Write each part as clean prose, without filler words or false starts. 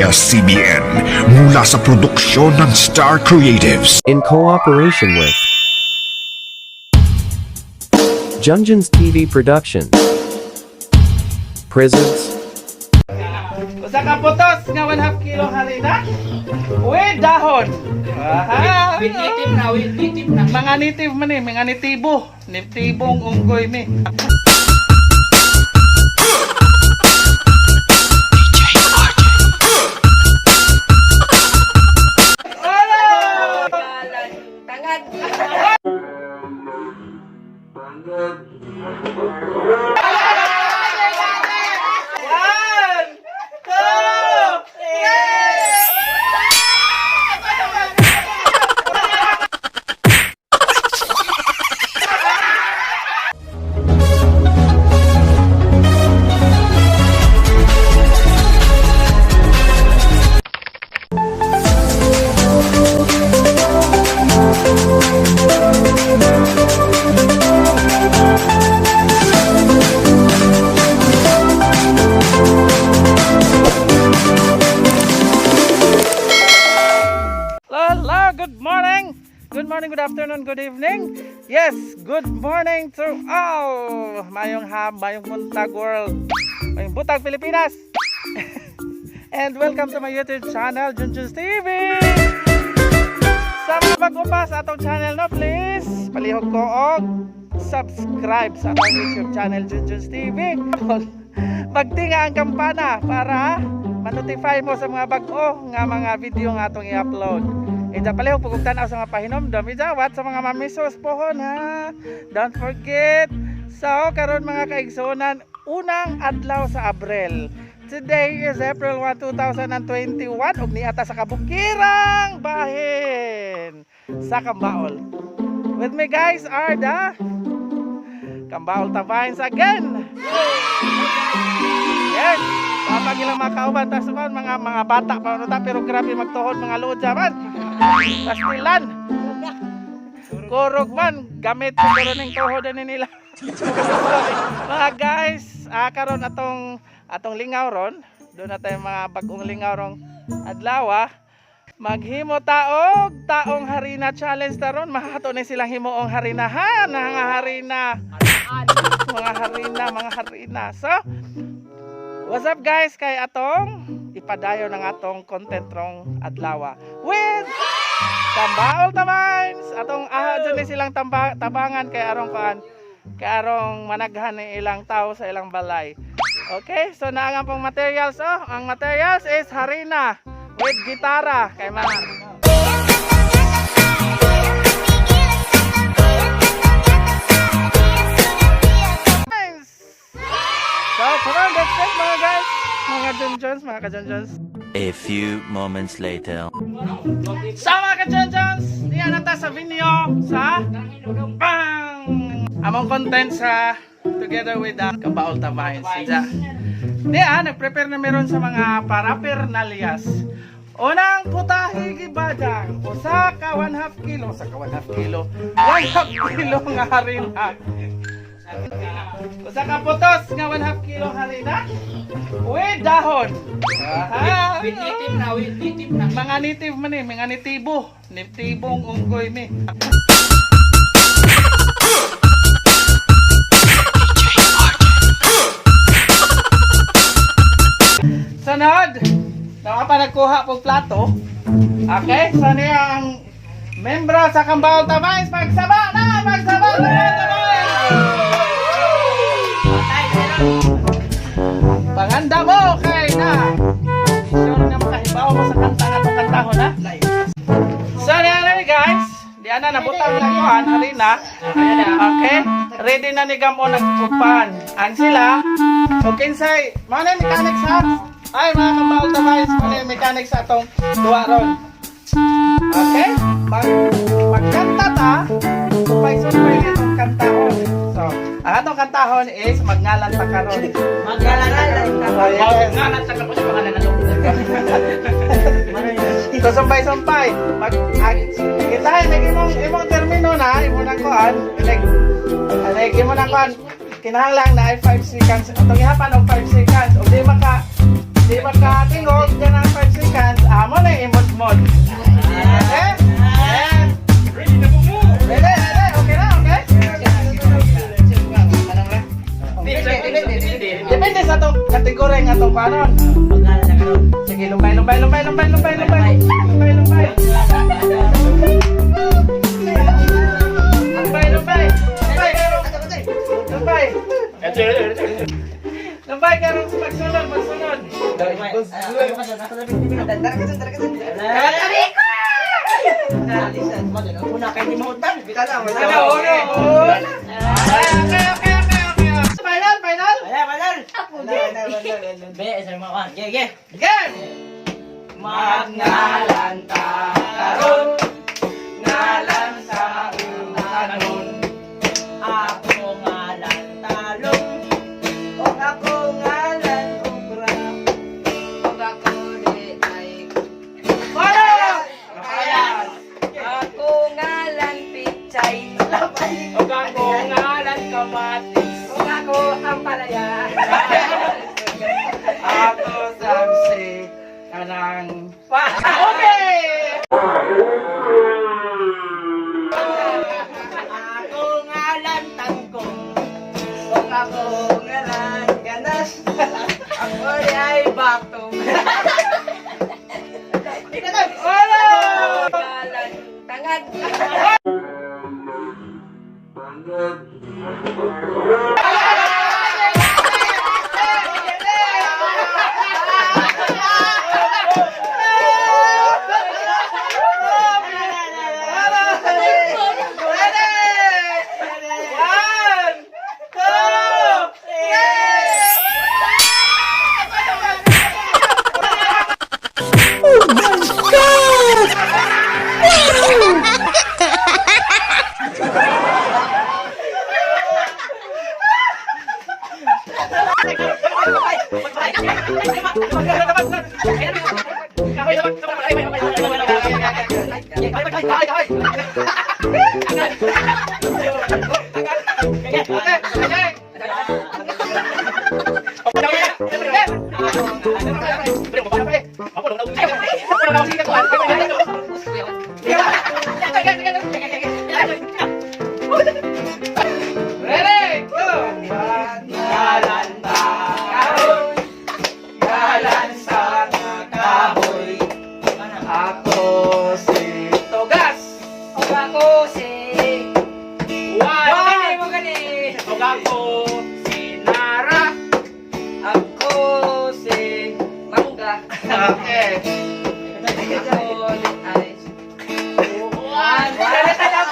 ABS-CBN mula sa produksyon ng Star Creatives. In cooperation with Junjun's TV Production presents Usa ka putos nga 1/2 kilo harina with dahon. Aha. With native na, with native na. Mga native man eh, mga nitibo. Nitibong unggoy mi. One, two, three! Hello, good morning. Good morning, good afternoon, good evening. Yes, good morning to all. Mayong ham, mayong buntag world. Mayong butag Pilipinas. And welcome to my YouTube channel, Junjun's TV. Sa mga bago pa sa atong channel, no, please, palihog ko og subscribe sa atong YouTube channel, Junjun's TV. Magtinga ang kampana para manotify mo sa mga bag-o nga mga video nga atong i-upload. Ija palihog pugog tan-aw sa mga pahinomdom. Ija wat sa mga mamisos pohon ha. Don't forget. So karon mga kaigsuonan, unang adlaw sa Abril. Today is April 1, 2021 ug niata sa kabukirang bahin sa Kambaol. With me guys are the Kambaol Tabines again. Yes. Kapag ilang mga kauban, tas man, mga bata pa ano ta, pero grabe magtuhod mga luod man. Pastilan. Kurog man, gamit siguro ning tuhod ani nila. Mga guys, karon atong atong lingaw ron, doon na tayo mga bagong lingaw rong adlaw ah. Maghimo taog taong harina challenge taron, mahato ni silang himuong harina ha, mga harina. Mga harina, mga harina. So, what's up guys? Kay atong ipadayon ang atong content rong adlaw with Tambaol Tamines. Atong aha dyan ni silang tabangan kay arong kuan kay arong managhan ni ilang tao sa ilang balay. Okay, so naa nga pong materials oh. Ang materials is harina with gitara kay mga. Guys! So, come on, that's it mga guys. Mga Junjuns, mga ka-Junjuns. A few moments later. Sa mga ka-Junjuns, niya na ta sa video sa Bang! Among content sa together with the Kabaol Tabines. Siya. Niya, nag-prepare na meron sa mga parapernalias. Unang putahe gibadang, usa ka 1/2 kilo, usa ka 1/2 kilo, 1/2 kilo nga harina. Usa ka putos nga 1/2 kilo harina with dahon. Aha. With native na, with native na. Mga native man eh, mga nitibo. Nitibong unggoy mi. Sunod, nawa pa nagkuha pong plato. Okay, so niya ang membro sa Kambaol Tabais. Pagsaba na! Pagsaba! Kambaol Tabais! Panganda mo kay na. Sure na makahibaw mo sa kanta nga itong kantahon ha. So na na guys, di ana nabutang na kuan harina. Okay, ready na ni Gamo nagpupan. Ang sila, o kinsay, mga na mechanics ha. Ay mga kambaol tabais, mga na mechanics sa atong duwa ron. Okay, magkanta ta, sumpay-sumpay na itong kantahon. So, ang atong kantahon is magngalan ta karon. Magalan na. Oh, yes. Magalan sa kapos pangalan na to. So sumpay-sumpay, mag ag, kita like imong imong termino na imo nang kuan, like imo nang kuan kinahanglan na ay 5 seconds. Atong ihapan og 5 seconds ug di maka Di makatingog ka ng 5 seconds, amo na imod-mod. Okay? Yeah. Ready, ready. Okay na, okay? Depende sa atong kategory nga atong panon. Sige, lumbay, lumbay, lumbay, lumbay, lumbay, lumbay. Lumbay, lumbay. Lumbay, lumbay. Lumbay, karong. Lumbay. Lumbay, karong pagsunod, pagsunod. Una kay di mahutang. Ano, uno, uno. Okay, okay. Final, final. Be, sa mga kan. Ge, ge. Game! Magngalan ta karon, ngalan sa utanon. Ako ngalan talong. O ako ngalan okra. Ug ako di ay Wala! Ayan. Ako ngalan pichay. Ug ako ngalan kamatis. O ako ang palaya. Ako samsi kanang Okay! Ako ngalan tangkong. O ako ngalan ganas. Ako di ay batong. Wala! Ngalan tangad. Ready! One, two, three! Ready, go! Ngalan ta karon, ngalan sa kahoy. Ako si Togas. O ako si One. Gani mo gani. Ug ako si Nara. Ako si Mangga. Okay. Ako di ay One. Ano?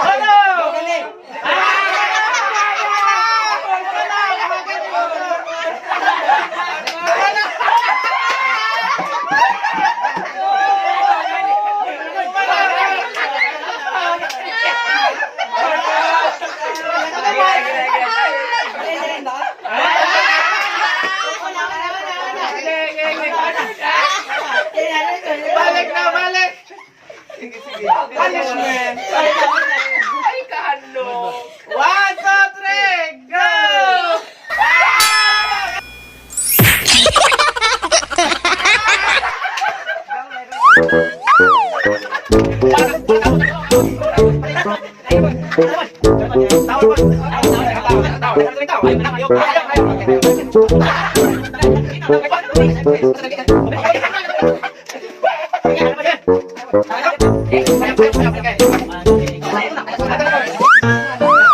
Balik na, balik! Sige, sige. Punishment! Ay kahalo. One, two, three, go!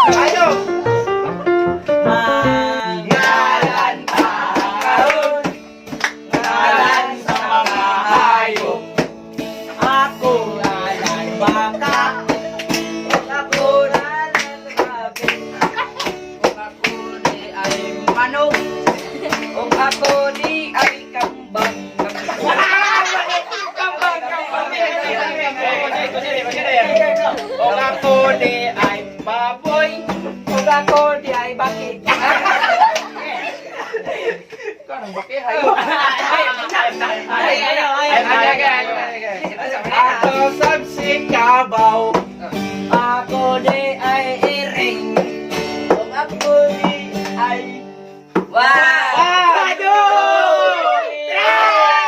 Ayo! Ngalan ta karon, ngalan sa mga hayop. Ako ngalan baka. Ako ngalan gabi. Ako di ay manok. O ako di ay kambang. Kambang, kambang. Og ako di ay baboy. O ako di ay baki. Ako sabsi kabaw. Ako di ay iring. O ako di ay One, two, three!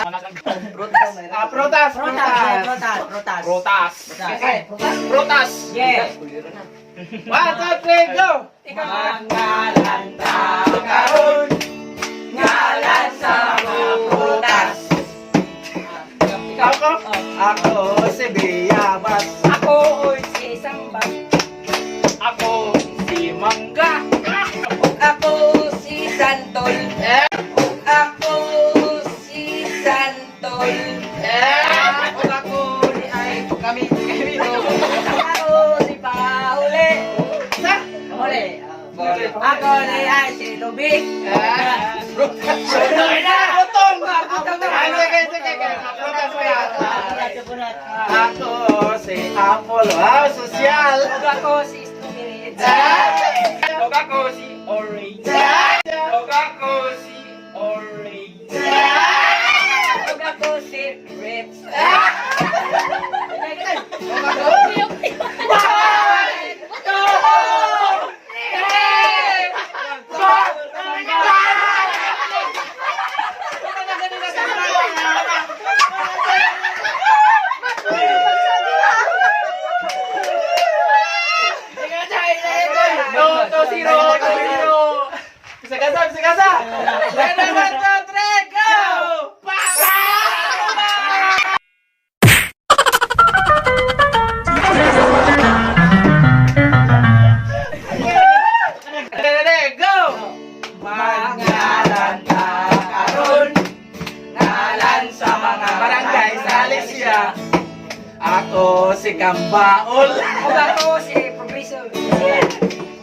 Ah, prutas, Prutas, prutas. prutas, prutas. Prutas. Prutas. Prutas. Yeah. 1, 2, 3, go! Mangalan ta karon, ngalan sa mga prutas. Ikaw ko? Ako si Biyabas. Ako oy si Samba. Ako si Mangga. Ako si Santol. Ako si Santol. Ug ako ni ay kami kami. Ako si Paule. Sa? Paule. Ako ni ay si Lubi. Sunoy na! Gutom! Ah, sige, sige, sige. Prutas muna. Ako si Apple. Wow, sosyal! Ug ako si Strawberry. Ug ako si Orange. Ug ako si Orange. Ug ako si Grapes. No, 2-0, 2-0. Sagasa, sagasa! Ready, 1, 2, 3, go! Ready, ready, go! Mangalan ta karon, ngalan sa mga Barangay Salesia. Ako si Kambaol. Ug ako si Progreso.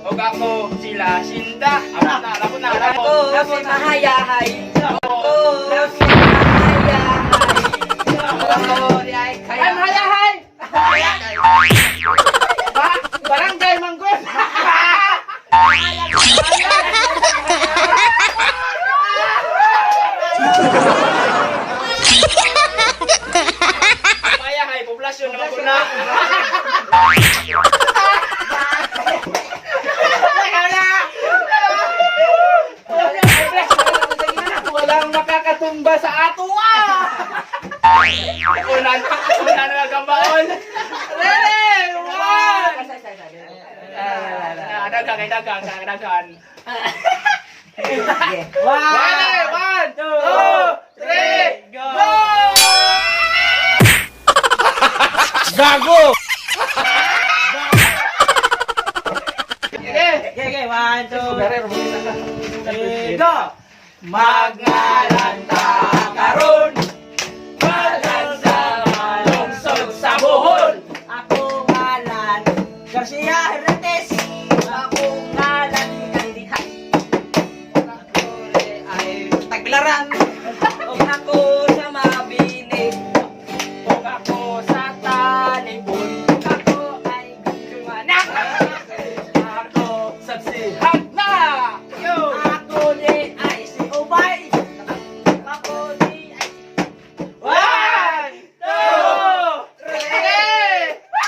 Ug ako si Lasinda. Ako na, ako na, ako. Ako si Mahayahay. Ako si Mahayahay. Ako di ay kaya. Ay, mahayahay! Ba? Barangay Manggon! Mayahay, poblasyon naman ko na. Walang makakatumba sa ato ah! Una na, una na gambaon. Ready! One! Ah, dagang, ay dagang, dagang. One! 1, 2, 3, go! Gago! Okay! Okay, 1, 2, 3, go! Magngalan ta karon, ngalan sa lungsod sa Bohol. Ako ngalan Garcia Hernandez. Ako ngalan Kandihan. Ako ay Taglaran. Ug ako sa Mabini. Ug ako sa Talibon. Ug ako ay Gumana. Ako sa Sihagna. Yo! Ako ni ay si Ubay. Ako ni ay 1, 2, 3, 4!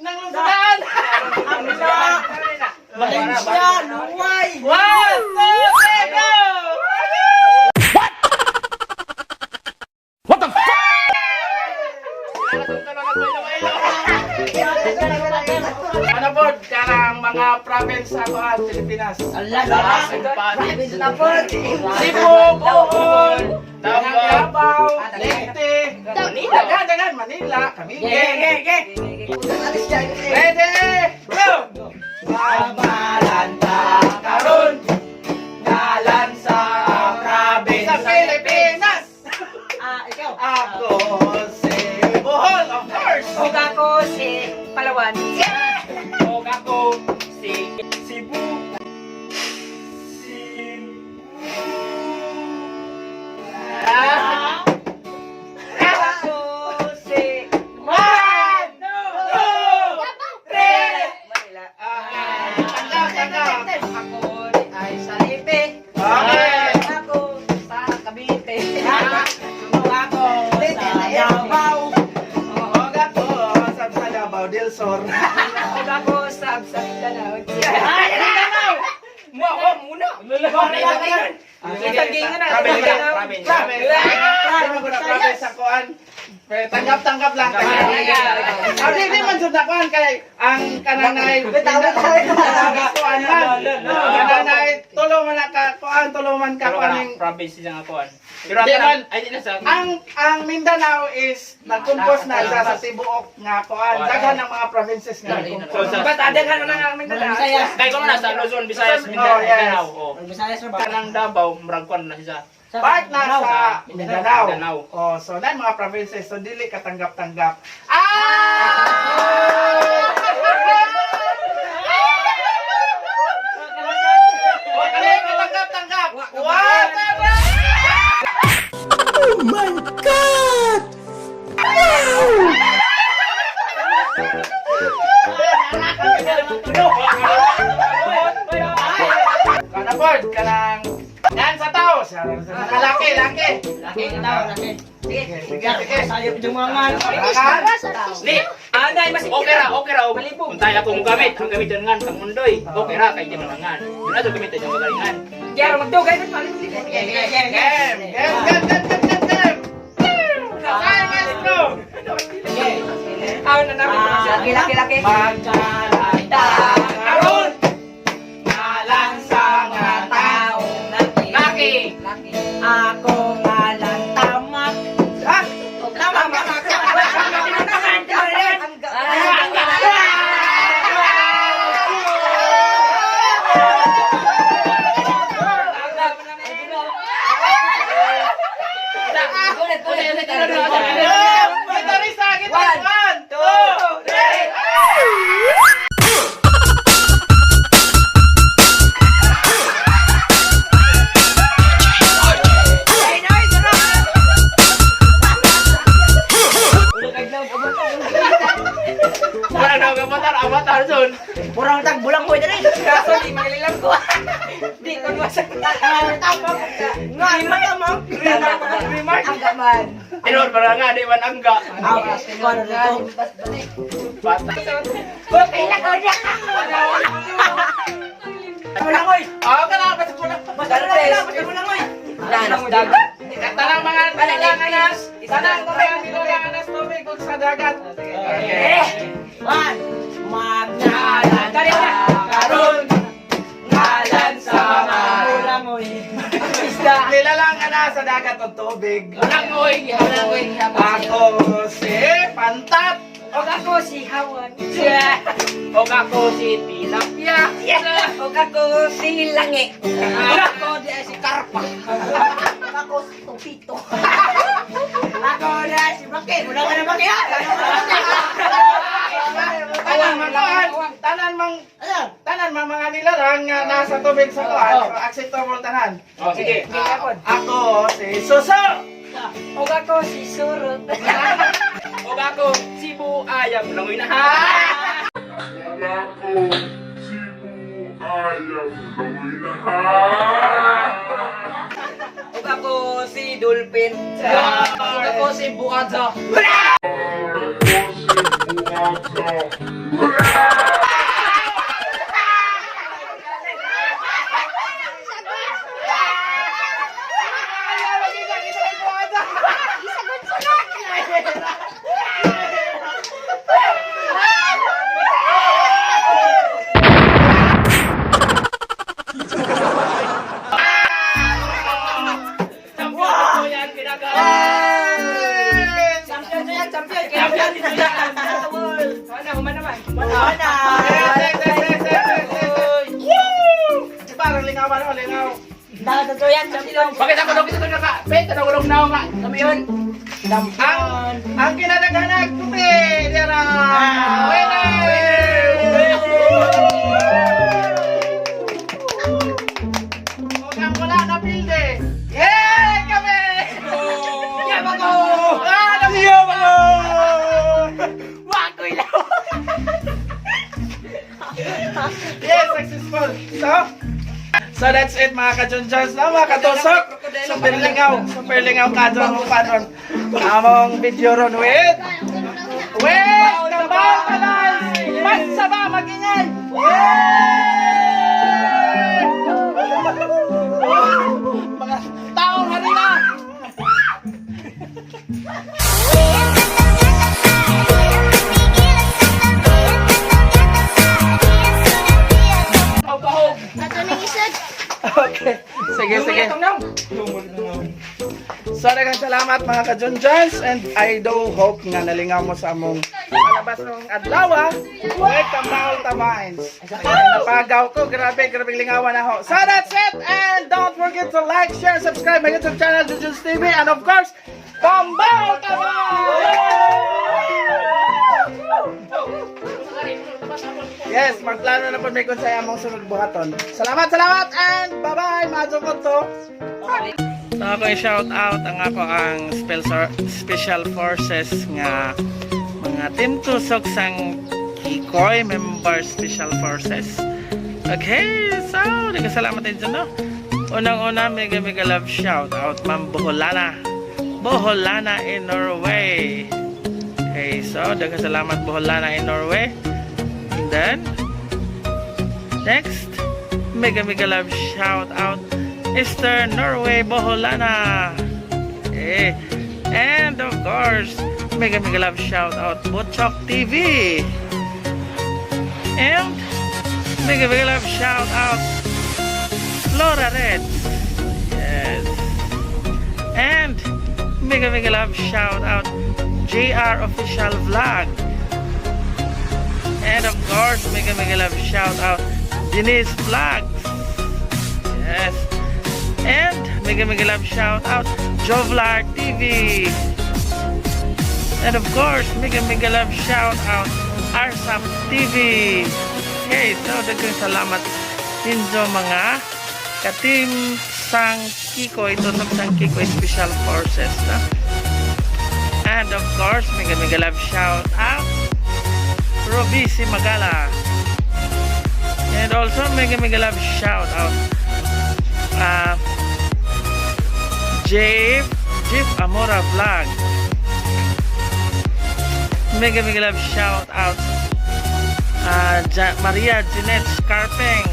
Nang lungsodaan! Valencia, Luway. 1, 2, 3, go! Ano po, karang mga province ako at Pilipinas. Cebu, Bohol, Davao, Leyte, Manila, dagan, Manila, Cavite. Ready, go! Pangalan ta karon, ngalan sa province Sa Pilipinas! Ah, ikaw. Ako si Bohol, of course! Ug ako si Palawan. Ug ako si Cebu. Ah. Ako si 1, 2, 3! Manila. Tanggap, tanggap! Ako ay sa Lipe. Okay! Ako sa Cavite. Ako sa Davao. Og ako sa Davao del Sur. Ug ako sa Mindanao. Mindanao! Mo ako muna. Sige, Province, province. Province sa kuan. Pero tanggap-tanggap lang. Tanggap. Ah, di man jud na kuan kay ang kanang nay. Kuan man. Kanang nay tulo man na ka kuan, tulo man ka Pero kuan kana ning province siya nga kuan. Pero Di ang man. ay di na sa ang Mindanao is nagkumpos na siya sa tibuok nga kuan. Daghan ng mga provinces nga nagkumpos. So, sa- Ba't adaghan na nga ang Mindanao? Kay ko na sa Luzon, Visayas, Luzon, Mindanao, oh, yes. Mindanao. Oh. Kanang Davao, murag kuan na siya. Part na sa Mindanao. Mindanao. Oh, so na mga provinces so dili katanggap-tanggap. Ah! Dili katanggap-tanggap. What? Kanapod, kanang yan sa tao. Laki, laki. Laki, tao, laki. Sige, sige, sige. Sayop yung mga man. Lakan. Di, Anay, mas okay ra, okay ra. Kung tayo akong gamit, ang gamit ngan kang mundoy. Okay ra kay di man ngan. Doon ato gamit ang magalingan. Gyaro magdugay man malibog. Game, game, game, game, game, game, game. Ay, maestro. Aw na namin. Laki, laki, laki. Magkalanta karon. Ngalan sa nga tao. Laki. Laki. Ako ngalan tamak. Ah, Tamak. Gitarista, gitarista. One, two, three. Wala na ang avatar, avatar zone. Murang tag bulang ko diri. Kaso di magalilang ko. Di ko masak. Nga ima mo. Remark. Ang gaman. Tinor para nga di man angga. Ah, ko ano to? Bata. Okay lang ko niya. Bulang oy. Ah, kana pa sa kulang. Basta lang, basta bulang oy. Danas dagat. Tanang mga nilalanganas, tanang mga nilalanganas tubig ug sa dagat. Okay. Eh, one. Magnalan karon Ngalan sa mga bulang oy. Isda. Nilalanganas sa dagat og tubig. Walang oy, Bulang oy. Ako si Pantat. Og ako si Hawan. Og ako si Tilapia. Og ako si Langi. Ako di ay si Karpa. Ako si Tupito. Ako di ay si Baki. Wala ka na Baki ha. Tanan mang kuan, tanan mang mga nilalang nga nasa tubig sa kuan. So, acceptable tanan. Oh, sige. Ako si Suso. Og ako si Surot. Og ako si Buaya. Walang oy na ha. Og ako si Dolphin. Og ako si Buadza. Champion ko yan, pinaga. Champion na yan, champion. Champion na yan. Wala, human naman. Wala. Yes, yes, yes, yes, yes, yes, yes. Di ba, ang lingaw ba, lingaw. Dagat to yan, champion. Bakit ako daw kita naka? Peta na gulong na nga. Kami yun. Ang kinadaghanag puti, dira. Winner! Ug ang wala na pilde. Yay kami! Yamago! Ah, nagyabago! Wakoy lang. Yes, successful. So that's it mga kajunjons na mga katusok. Super lingaw, super lingaw ka dyan mo pa ron. Among video ron with Kabal Kalay! Magsaba, magingay! Yay! Pahog. Okay. Sige, sige. So, daghang salamat, mga kajunjuns, and I do hope nga nalingaw mo sa among palabas ng adlaw. Welcome Baol Tamines. Napagaw ko, grabe, grabe lingawan ako. So that's it, and don't forget to like, share, subscribe my YouTube channel, Junjuns TV, and of course, Tambaol Tamines! Yes, magplano na po may kung sa among sunod buhaton. Salamat, salamat, and bye-bye, mga to. So ako i-shout out ang ako ang special special forces nga mga Team Tusok sang Kikoy member special forces. Okay, so nagkasalamat din dyan, no? Unang-una, mega mega love shout out Ma'am Boholana. Boholana in Norway. Okay, so salamat, Boholana in Norway. And then, next, mega mega love shout out Esther Norway Boholana. Eh, and of course, mega mega love shout out Butchok TV. And mega mega love shout out Flora Reds. Yes. And mega mega love shout out JR Official Vlog. And of course, mega mega love shout out Denise Vlogs. Yes. And mega mega love shout out Jovlar TV. And of course, mega mega love shout out Arsap TV. Okay, so daghang salamat ninyo, mga ka-team sang Kikoy, Tusok sang Kikoy Special Forces. No? And of course, mega mega love shout out Ruby Magala. And also, mega mega love shout out Jeff, Jeff Amora Vlog. Mega mega love shout out Maria Jeanette Scarping.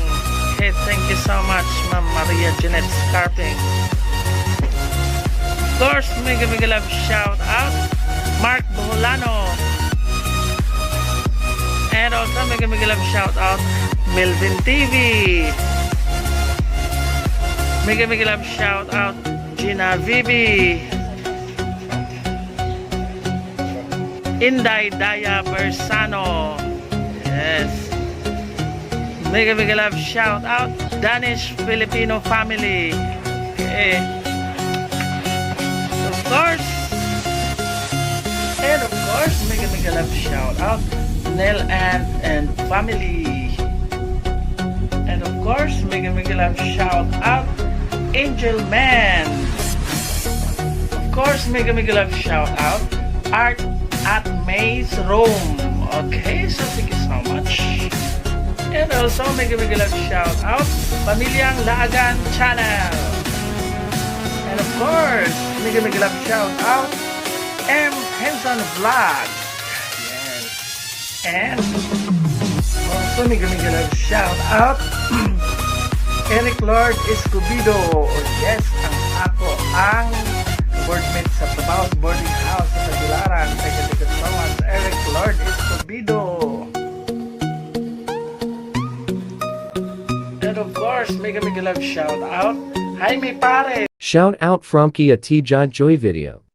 Okay, thank you so much, Ma'am Maria Jeanette Scarping. Of course, mega mega love shout out Mark Boholano. And also, mega mega love shout out Melvin TV. Mega mega love shout out Gina Vivi. Inday Daya Bersano. Yes. Mega mega love shout out Danish Filipino family. Okay. Of course. And of course, mega mega love shout out Nel and family. And of course, mega mega love shout out Angel Man. Of course, mega mega love shout out Art at Maze Room. Okay, so thank you so much. And also, mega mega love shout out Pamilyang Laagan Channel. And of course, mega mega love shout out M. Henson Vlog. Yes. And also, mega mega love shout out Eric Lord Escobedo. Oh, yes, ang ako ang boardmate sa trabaho sa boarding house sa Tagbilaran. Thank you, thank you so much, Eric Lord Escobedo. And of course, mega mega love shout out Jaime Pare. Shout out Fromki a T. Joy Video.